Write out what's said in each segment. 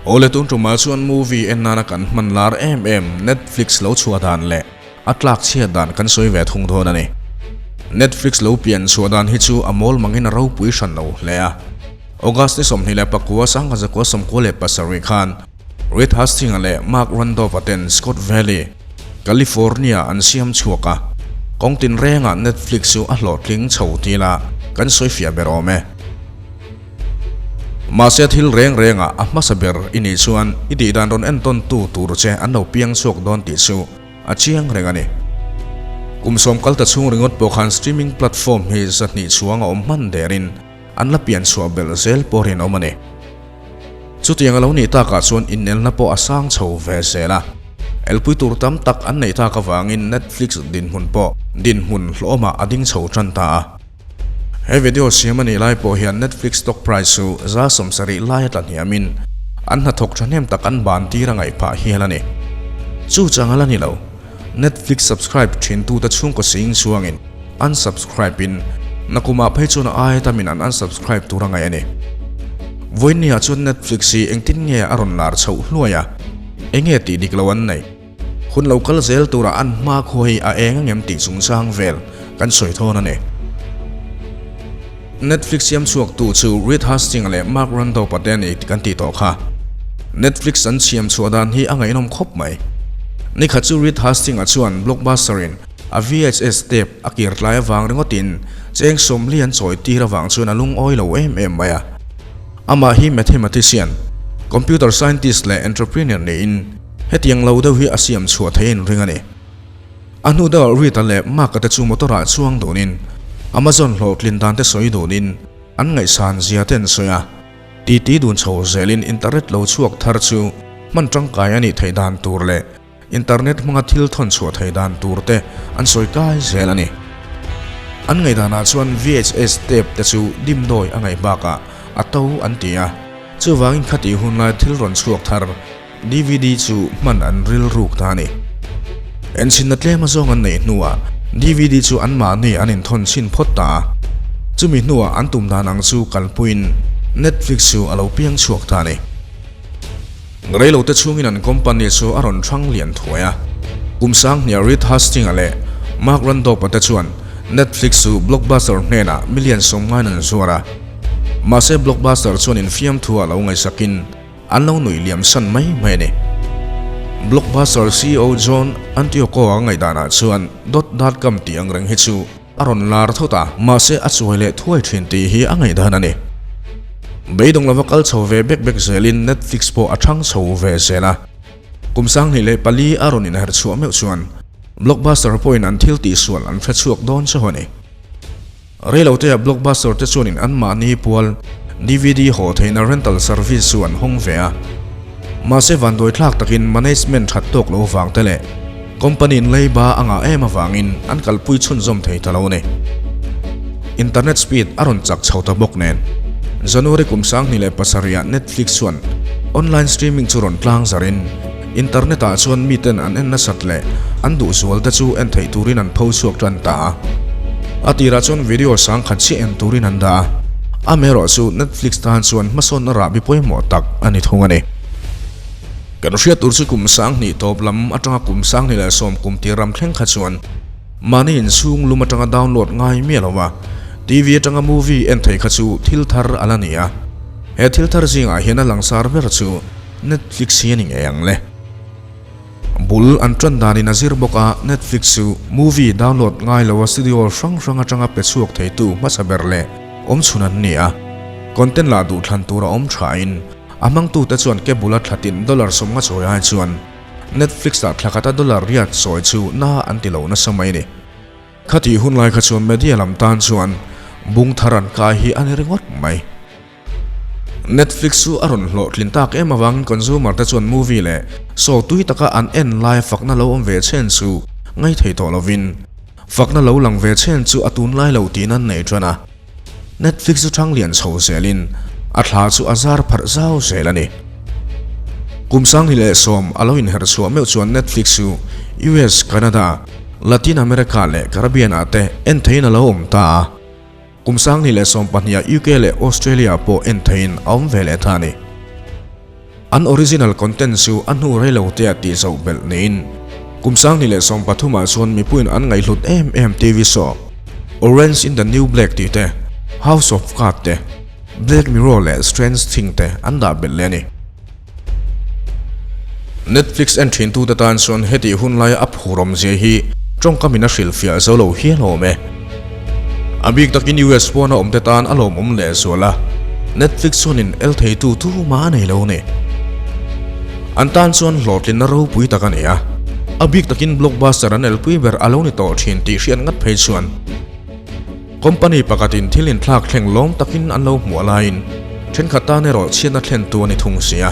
Awle tun tumah chuan movie en nana kan hman lar em em Netflix lo chhuah dan leh a tlak chhiat dan kan sawi ve thung dawn a ni. Netflix lo pian chhuah dan hi chu a mawl mangin a ropui hran lo hle a. August ni 24 1997 khan Reed Hastings-a leh Marc Randolph-a ten Scott Valley, California an siam chhuak a, kawng tinrengah Netflix chu a hlawhtling chho ti ila kan sawi fiah ber awm e. Mahse thil reng rengah a hmasa ber i nih chuan i tihdan rawn entawn tu tur che an lo piang chhuak dawn tih chu a chiang reng a ni. Kum sawm kal ta chhung ringawt pawh khan streaming platform hi zahnih chhuang a awm hman derin an la pian chhuah belh zel pawh rinawm a ni. Chutiang a lo nih takah chuan inelna pawh a sang chho ve zel a. Elpui tur tam tak an neih tak avangin Netflix dinhmun pawh dinhmun hlawhawmah a ding chho tan ta a. He video siam a nih lai pawh hian Netflix stock price chu 70% lai a tla hniamin an hnathawk thahnem tak an ban tir a ngaih phah hial a ni. Chu chang a la ni lo. Netflix subscribe thintute chhungkaw sing chuangin unsubscribe in nakumah phei chuan a ai tamin an unsubscribe tur a ngaih a ni. Vawiinniah chuan Netflix hi engtin nge a rawn lar chhoh hluai a, enge tih dik lo an neih? Hun lo kal zel tura an hma khaw hi a eng angem tih chungchang vel kan sawi thawn a ni. Netflix siam chhuaktu chu Reed Hastings leh Marc Randolph-a te a ni kan tih tawh kha. Netflix an siam chhuah dan hi a ngaihnawm khawp mai. Nikhat chu Reed Hastings-a chuan Blockbuster-in a VHS tape a kir tlai avang ringawtin cheng sawmli an chawi tir avang chuan a lungawi lo em em mai a. Amah hi mathematician, computer scientist leh entrepreneur niin hetiang lo deuh hi a siam chhuah theihin ring a ni. A hnu deuhah Rita leh Mark-a te chu motor-ah chuang dunin Amazon hlawhtlin dan te sawi dunin an ngaihsan zia te an sawi a. Titi dun chho zelin internet lo chhuak thar chu hman tangkai a nih theih dan tur leh internet hmanga thil thawn chhuah theih dan tur te an sawi kai zel a ni. An ngaihdanah chuan VHS tape te chu dimdawi a ngaih bakah a to an ti a, chuvangin khatih hunlai thil rawn chhuak thar DVD chu hman an rilruk ta a ni. Enchhinna tlem azawng an neih hnuah DVD chu anmahni an inthawn chhin phawt ta a, chumi hnuah an tum dan ang chu kalpuiin Netflix chu a lo piang chhuak ta a ni. Reilote chhungin an company chu a rawn hrang lian thuai a, kum sang hniah Reed Hastings-a leh Marc Randolph-a te chuan Netflix chu Blockbuster hnenah million 90 an zuar a. Mahse Blockbuster chuan infiamthu a lo ngaihsakin an lo nuih liam san mai mai a ni. Blockbuster CEO John Antioco-a ngaihdanah chuan dot dot com tih ang reng hi chu a rawn lar thawt a, mahse a chuai leh thuai thin tih hi a ngaihdan a ni. Beidawng lova kal chho ve bek bek zelin Netflix pawh a thang chho ve zel a. Kum 2004 a rawn inherh chhuah meuh chuan Blockbuster pawhin an thil tihsual an hre chhuak dawn chauh a ni. Reilotea Blockbuster te chuanin anmahni pual DVD haw theihna rental service chu an hawng ve a. Mahse vanduaithlak takin management that tawk lo vang te leh company in leiba a ngah em avangin an kalpui chhunzawm thei ta lo a ni. Internet speed a rawn chak chho ta bawk nen. January kum 2007 ah Netflix chuan online streaming chu rawn tlang zarin internet ah chuan miten an en nasat leh an duhzual te chu en theih turin an pho chhuak tan ta a. A tirah chuan video sangkhat chiah en turin an dah a, amaherawh chu Netflix tan chuan hmasawnna rahbi pawimawh tak a ni thung a ni. Kan hriat tur chu kum 2000 tawp lam atanga kum 2010 kum tir ram thleng kha chuan mahni inchhung lum atanga download ngai miah lo a, TV atanga movie en theih kha chu thil thar a la ni a. He thil thar zingah hian a langsar ber chu Netflix hi a ni ngei ang le. Bul an tan danin a zir bawk a, Netflix chu movie download ngai loa studio hrang hrang atanga pe chhuak theitu hmasa ber leh awmchhun an ni a. Content lah duhthlan tur a awm thain a hmangtute chuan cable a thlatin dollar 50 chawi ai chuan Netflix ah thlakhat a dollar riat sawi chu na an ti lo nasa mai a ni. Khatih hunlai kha chuan media lam tan chuan bung thar an kai hi a ni ringawt mai. Netflix chu a rawn hlawhtlin tak em avangin consumer te chuan movie leh show tui taka an en lai fakna lo awm ve chhen chu ngaithei tawh lovin fakna lo lang ve chhen chu a tunlai lo tiin an nei tan a. Netflix chu thang lian chho zelin a thla chu a zar pharh zau zel a ni. Kum 2010 a lo inherh chhuah meuh chuan Netflix chu US, Canada, Latin America leh Caribbean ah te en theiin a lo awm ta a. Kum 2012 ah UK leh Australia pawh en theiin a awm ve leh ta a ni. An original content chu a hnu rei lo tea tih zoh belh niin kum 2013 ah chuan mipuiin an ngaihhlut em em TV show Orange in the New Black tih te, House of Cards te, Black Mirror leh Strange Things te an dah belh leh a ni. Netflix en thintute tan chuan hetih hun laia a phurawmzia hi tawngkamin a hrilhfiah zo lo hial awm e. A bik takin US pawna awmte tan a lawmawm lehzual a, Netflix chuanin el theitu tumah a nei lo a ni. An tan chuan hlawhtlinna ropui tak a ni a, a bik takin blockbuster an elpui ber a lo ni tawh thin tih hriat ngat phei chuan Company pakhatin thil inthlak thleng lawm takin an lo hmuh laiin thenkhat tan erawh chhiatna thlentu a ni thung si a.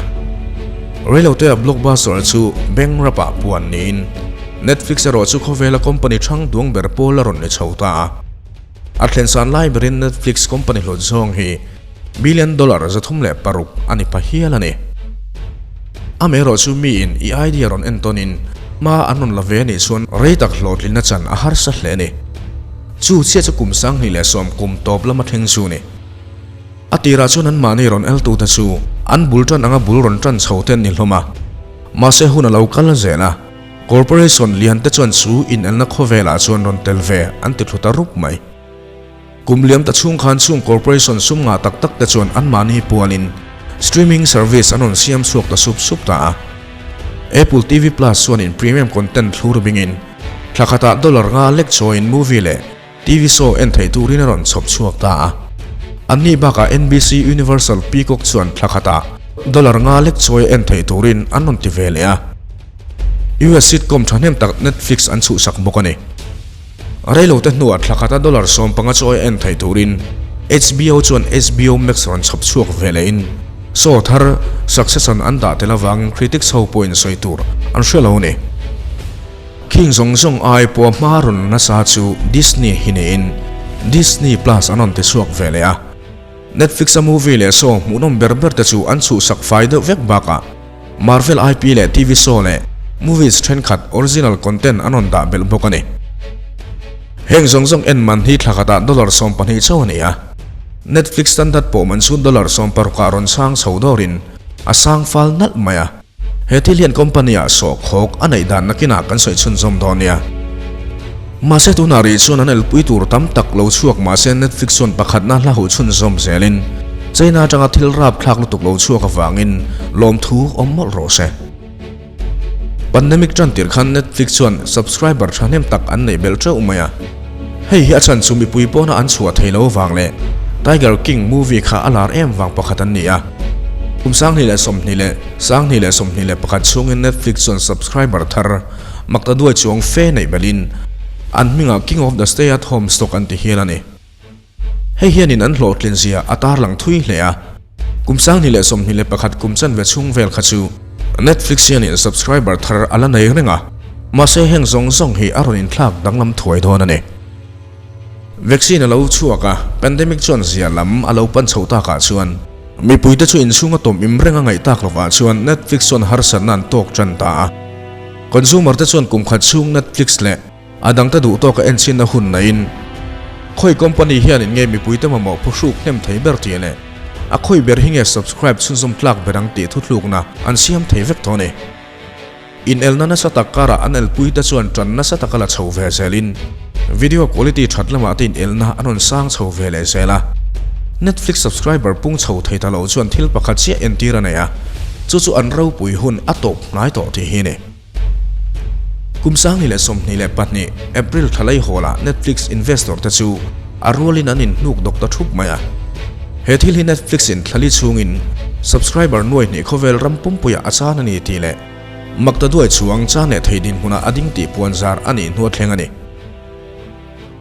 Reilotea Blockbuster chu bank rapah puan niin Netflix erawh chu khawvela company hrang duang ber pawl a rawn ni chho ta a. A thlensan lai berin Netflix company hlawt zawng hi billion dollar 306 a ni pha hial a ni. Amaherawh chu miin i idea rawn entawnin hma an rawn la ve anih chuan rei tak hlawhtlinna chan a harsa hle a ni. Chu chiah chu kum 2010 kum tawp lama thleng chu ni. A tirah chuan anmahni rawn eltute chu an bul tan anga bul rawn tan chho te an ni hlawm a. Mahse hun a lo kal zel a, corporation lian te chuan chu inelna khawvelah chuan rawn tel ve an ti thlu ta rup mai. Kum liam ta chhung khan chung corporation sum ngah tak tak te chuan anmahni pualin streaming service an rawn siam chhuak ta sup sup ta a. Apple TV Plus chuanin premium content thlur bingin thla khatah dollar nga lek chawiin movie leh TV show en theih turin a rawn chhawp chhuak ta a. Anni bakah NBC Universal Peacock chuan thla khatah dollar nga lek chawi en theih turin an rawn ti ve leh a. US sitcom thahnem tak Netflix an chhuhsak bawk a ni. Reilote hnuah thla khata dollar 15 chawi en theih turin HBO chuan HBO Max rawn chhawp chhuak ve lehin show thar Succession an dah tel avangin critics ho pawhin sawi tur an hre lo a ni. Khing zawng zawng ai pawh hma rawn nasa chu Disney hi niin Disney Plus an rawn ti chhuak ve leh a. Netflix a movie leh show hmuhnawm ber ber te chu an chhuhsak fai deuh vek bakah Marvel IP leh TV show leh movies thenkhat original content an rawn dah belh bawk a ni. Heng zawng zawng en man hi thla khatah dollar 12 chauh a ni a. Netflix standard pawh man chu dollar 16 ah rawn chang chho dawrin a sang fal nalh mai a. He thil hian company ah sawhkhawk a neih dan nakinah kan sawi chhunzawm dawn nia. Mahse tunah rih chuan an elpui tur tam tak lo chhuak mahse Netflix chuan pakhatna hla huh chhunzawm zelin China atanga thil rapthlak lutuk lo chhuak avangin lawmthu awm mawlh rawh se. Pandemic tan tir khan Netflix chuan subscriber thahnem tak an neih belh teuh mai a. Hei hi a chhan chu mipui pawna an chhuah thei lo vang leh Tiger King movie kha a lar em vang pakhat an ni a. Kum 2020 leh 2021 chhungin Netflix chuan subscriber thar Makta duai chuang fe neih belhin an hmingah King of the Stay at Home stock an ti hial a ni. Hei hianin an hlawhtlin zia a tarlang thui hle a. Kum 2021 kum chanve chhung vel kha chu Netflix hianin subscriber thar a la nei reng a, mahse heng zawng zawng hi a rawn inthlak danglam thuai dawn a ni. Vaccine a lo chhuak a, pandemic chuan zia lam a lo pan chhoh takah chuan mipuite chu inchhunga tawm im reng a ngaih tak lovah chuan Netflix chuan harsatna an tawk tan ta a. Consumer te chuan kum khat chhung Netflix leh a dangte duh tawka enchinna hun naiin khawi company hianin nge mipuite mamawh phuhruk hnem thei ber tih leh a khawi ber hi nge subscribe chhunzawm tlak ber ang tih thuthlukna an siam thei vek tawh a ni. Inelna nasa tak karah an elpuite chuan tan nasa taka la chho ve zelin video quality that lamah te inelna an rawn sang chho ve leh zel a. Netflix subscriber pung chho thei ta lo chuan thil pakhat chiah entir a nei a, chu chu an ropui hun a tawp hnai tawh tih hi a ni. Kum 2022 April thla lei hawlah Netflix investor te chu a rualin an inhnuk dawk ta thup mai a. He thil hi Netflix in thlali chhungin subscriber nuai hnih khawvel ram pumpuiah a chan a ni tih leh makta duai chuang chan leh thei dinhmunah a ding tih puan zar a nih hnu a thleng a ni.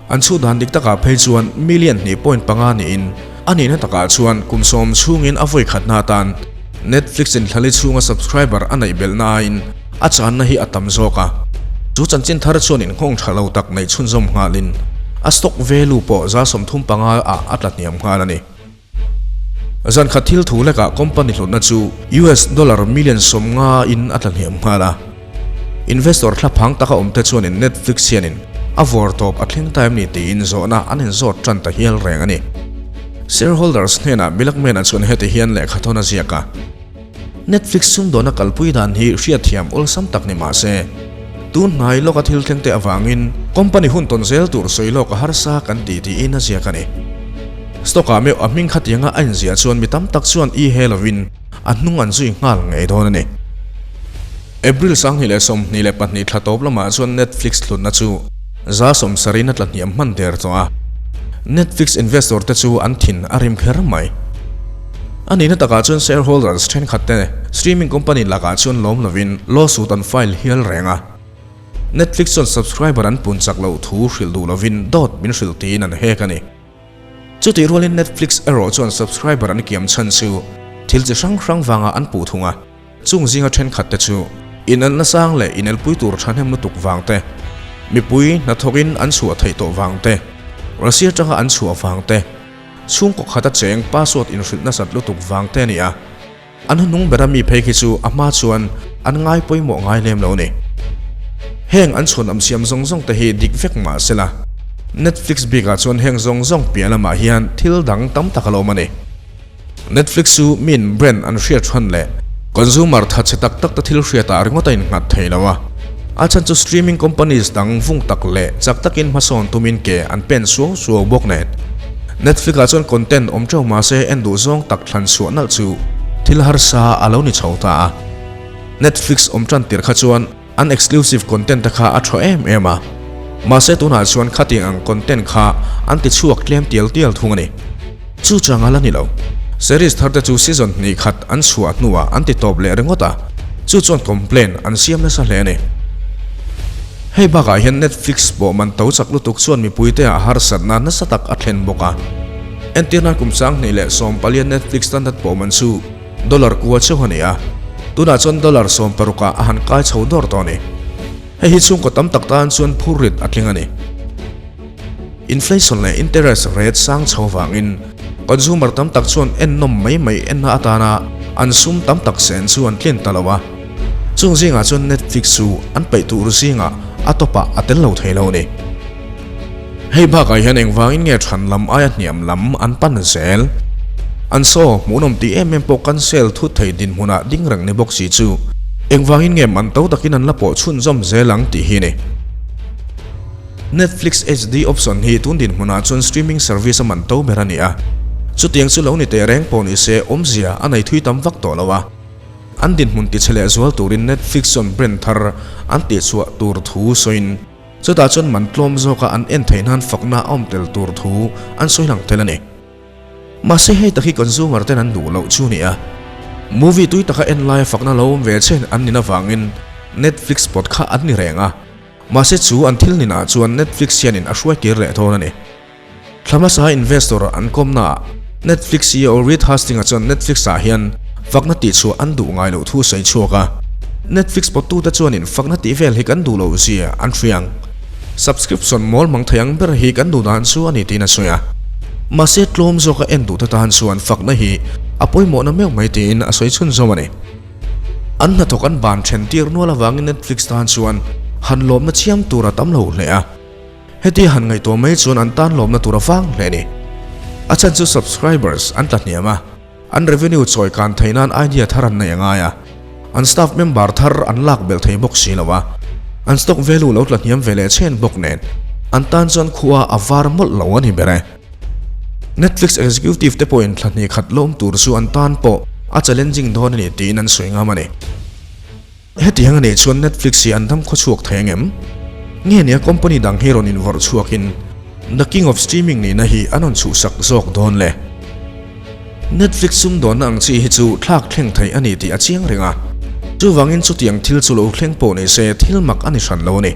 An chhut dan dik takah phei chuan million hnih point panga niin a nihna takah chuan kum sawm chhungin a vawi khatna atan Netflix in thlali chhunga subscriber a neih belhna aiin a channa hi a tam zawk a. Chu chanchin thar chuan inghawng tha lo tak neih chhunzawm nghalin a stock value pawh 35% ah a tla hniam nghal a ni. Zan khat thil thu lekah company hlutna chu US dollar million 50 in a tla hniam nghal a. Investor thla phang taka awmte chuanin Netflix hianin a vawr tawp a thleng ta em ni tiin zawhna an inzawt tan ta hial reng a ni. Shareholders hnenah Bilakmena chuan heti hian lehkha thawn a ziak a. Netflix sumdawna kalpui dan hi hriatthiam awlsam tak ni mah se, tun hnai lawka thil thleng te avangin company hun tawn zel tur sawi lawk a harsa kan ti tiin a ziak a ni. Stock ah meuh a hming khatianga a inziah chuan mi tam tak chuan i he lovin a hnung an zui nghal ngei dawn a ni. April 2022 thla tawp lamah chuan Netflix hlutna chu 70% a tla hniam hman der tawh a, Netflix investor te chu an thin a rim kher mai. A nihna takah chuan shareholders thenkhat te streaming company lakah chuan lawm lovin lawsuit an file hial reng a. Netflix chuan subscriber an pun chak loh thu hrilh duh lovin dawt min hrilh tiin an hek a ni. Chutih rualin Netflix erawh chuan subscriber an kiam chhan chu thil chi hrang hrang vanga an puh thung a. Chung zinga thenkhat te chu inelna sang leh inelpui tur thahnem lutuk vang te, mipui hnathawkin an chhuah theih tawh vang te, Russia atanga an chhuah vang te, chhungkaw khata cheng password inhrilh nasat lutuk vang te a ni a. An hnung bera mi phei khi chu a hma chuan an ngai pawimawh ngai lem lo a ni. Heng an chhuanawm siam zawng zawng te hi dik vek mah sela, Netflix bikah chuan heng zawng zawng piah lamah hian thil dang tam tak a lo awm a ni. Netflix chu min brand an hriat hran leh consumer thatchhe tak tak te thil hriatah ringawt a innghat thei lo a. A chhan chu streaming companies dang vung tak leh chak takin hmasawn tumin ke an pen suau suau bawk nen. Netflix ah chuan content awm teuh mahse en duh zawng tak thlan chhuah nalh chu thil harsa a lo ni chho ta a. Netflix awm tan tir kha chuan an exclusive content te kha a tha em em a, mahse tunah chuan khatiang ang content kha an ti chhuak tlem tial tial thung a ni. Chu chang a la ni lo. Series thar te chu season hnih khat an chhuah hnuah an ti tawp leh ringawt a, chu chuan complaint an siam nasa hle a ni. Hei bakah hian Netflix pawh man to chak lutuk chuan mipuite ah harsatna nasa tak a thlen bawk a. Entirna kum 2014 Netflix standard pawh man chu Dollar kua chauh a ni a, tunah chuan dollar 60 ah a han kai chho dawr tawh a ni. Hei hi chhungkaw tam tak tan chuan phur rit a tling a ni. Inflation leh interest rate sang chho vangin consumer tam tak chuan ennawm mai mai enna atana an sum tam tak sen chu an tlin ta lo a. Chung zingah chuan Netflix chu an peih tur zingah a tawpah a tel lo thei lo a ni. Hei bakah hian engvangin nge than lam aia hniam lam an pan zel? An saw hmuhnawm tih em em pawh cancel thut thei dinhmunah ding reng ni bawk si chu engvangin nge man to takin an la pawh chhunzawm zel ang tih hi ni. Netflix HD option hi tun dinhmunah chuan streaming service a man to ber a ni a, chutiang chu lo ni teh reng pawh ni se awmzia a nei thui tam vak tawh lo a. An dinhmun tichhe leh zual turin Netflix chuan brand thar an tihchhuah tur thu sawiin chutah chuan man tlawm zawka an en theih nan fakna a awm tel tur thu an sawi lang tel a ni. Mahse hei tak hi consumer ten an duh loh chu ni a, movie tui taka en laia fakna lo awm ve chen an nin avangin Netflix pawt kha an ni reng a. Mahse chu an thil ninah chuan Netflix hianin a hruai kir leh dawn a ni. Thla hmasa investor an kawmnaah Netflix CEO Reed Hastings-a chuan Netflix-ah hian fakna tihchhuah an duh ngai loh thu sawi chhuak a. Netflix pawttute chuanin fakna tih vel hi kan duh loh zia an hria ang. Subscription mawl mang thei ang ber hi kan duh dan chu a ni tiin a sawi a. Mahse tlawm zawka en duhte tan chuan fakna hi a pawimawhna meuh mai tiin a sawi chhunzawm a ni. An hnathawk an ban then tir nual avangin Netflix tan chuan han lawmna chiam tur a tam lo hle a. Heti han ngaihtuah mai chuan an tan lawmna tur a vang hle a ni. A chhan chu subscribers an tla hniam a, an revenue chawi kan theih nan idea thar an nei a ngai a, an staff member thar an lak belh thei bawk si lo a, an stock value lo tla hniam ve leh chhen bawk nen an tan chuan khua a var mawlh lo a ni ber e. Netflix executive te pawhin thla hnih khat lawm tur chu an tan pawh a challenging dawn a ni tiin an sawi ngam a ni. Hetiang a nih chuan Netflix hi an dam khaw chhuak thei angem? Nge nia company dang hi rawn invawrh chhuakin The King of Streaming nihna hi an rawn chhuhsak zawk dawn le? Netflix sumdawnna ang chi hi chu thlak thleng thei a ni tih a chiang reng a, chuvangin chutiang thil chu lo thleng pawh ni se thil mak a ni hran lo a ni.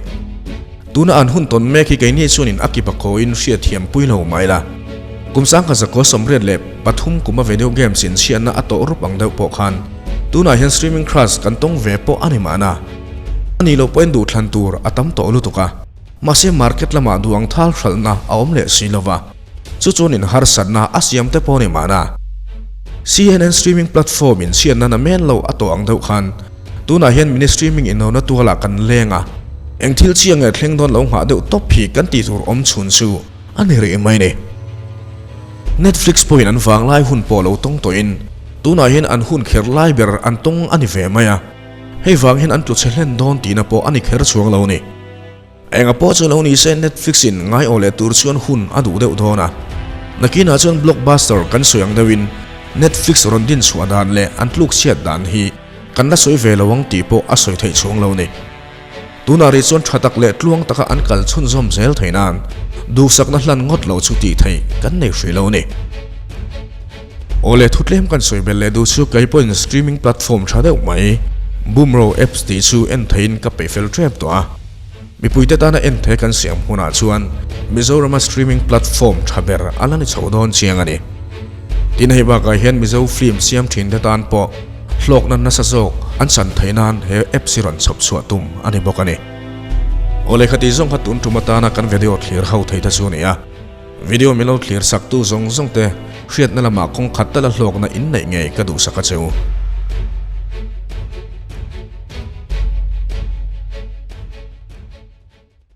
Tuna an hun tawn mek hi keini chuanin a kip a khawiin hriatthiam pui lo mai la. Kum 1983 kuma video games in chhiatna a tawh rup ang deuh pawh khan tunah hian streaming crash kan tawng ve pawh a ni mahna. A nih loh pawhin duhthlan tur a tam tawh lutuk a, mahse market lamah duh ang thal hralhna a awm leh si lova, chu chuanin harsatna a siam te pawh a ni mahna. CNN streaming platform in chhiatna na men lo a tawh ang deuh khan Tunah hian mini streaming inona tualah kan leng a, eng thil chiang nge thleng dawn lo nghah deuh tawp hi kan tih tur awm chhun chu a ni rih mai ni. Netflix pawhin an vanglai hun pawh lo tawng tawhin Tunah hian an hun kher lai ber an tawng a ni ve mai a, hei vang hian an tlu chhe hlen dawn tihna pawh a ni kher chuang lo ni. Enga pawh chu lo ni se Netflix in ngai aw leh tur chuan hun a duh deuh dawn a. Nakinah chuan Blockbuster kan sawi ang deuhin Netflix rawn din chhuah dan leh an tluk chhiat dan hi kan la sawi ve lo ang tih pawh a sawi theih chuang lo ni. Tunah rih chuan tha tak leh tluang taka an kal chhunzawm zel thei nan duhsakna hlan ngawt lo chu tih theih kan nei hrih lo ni. Awle thu tlem kan sawi belh leh duh chu kei pawhin streaming platform tha deuh mai Bumro apps tih chu en theiin ka peih fel tep tawh a. Mipuite tana en thei kan siam hunah chuan Mizorama streaming platform tha ber a la ni chho dawn chiang a ni. Tin hei bakah hian Mizo film siam thin te tan pawh hlawkna nasa zawk an chan theih nan he apps hi rawn chhawp chhuah tum a ni bawk a ni. Awle khati zawng kha tun tum atana kan video thlir ho thei ta chu a ni a. Video min lo thlir sak tu zawng zawng te hriatna lamah kawng khat tala hlawkna in neih ngei ka duhsak a che u.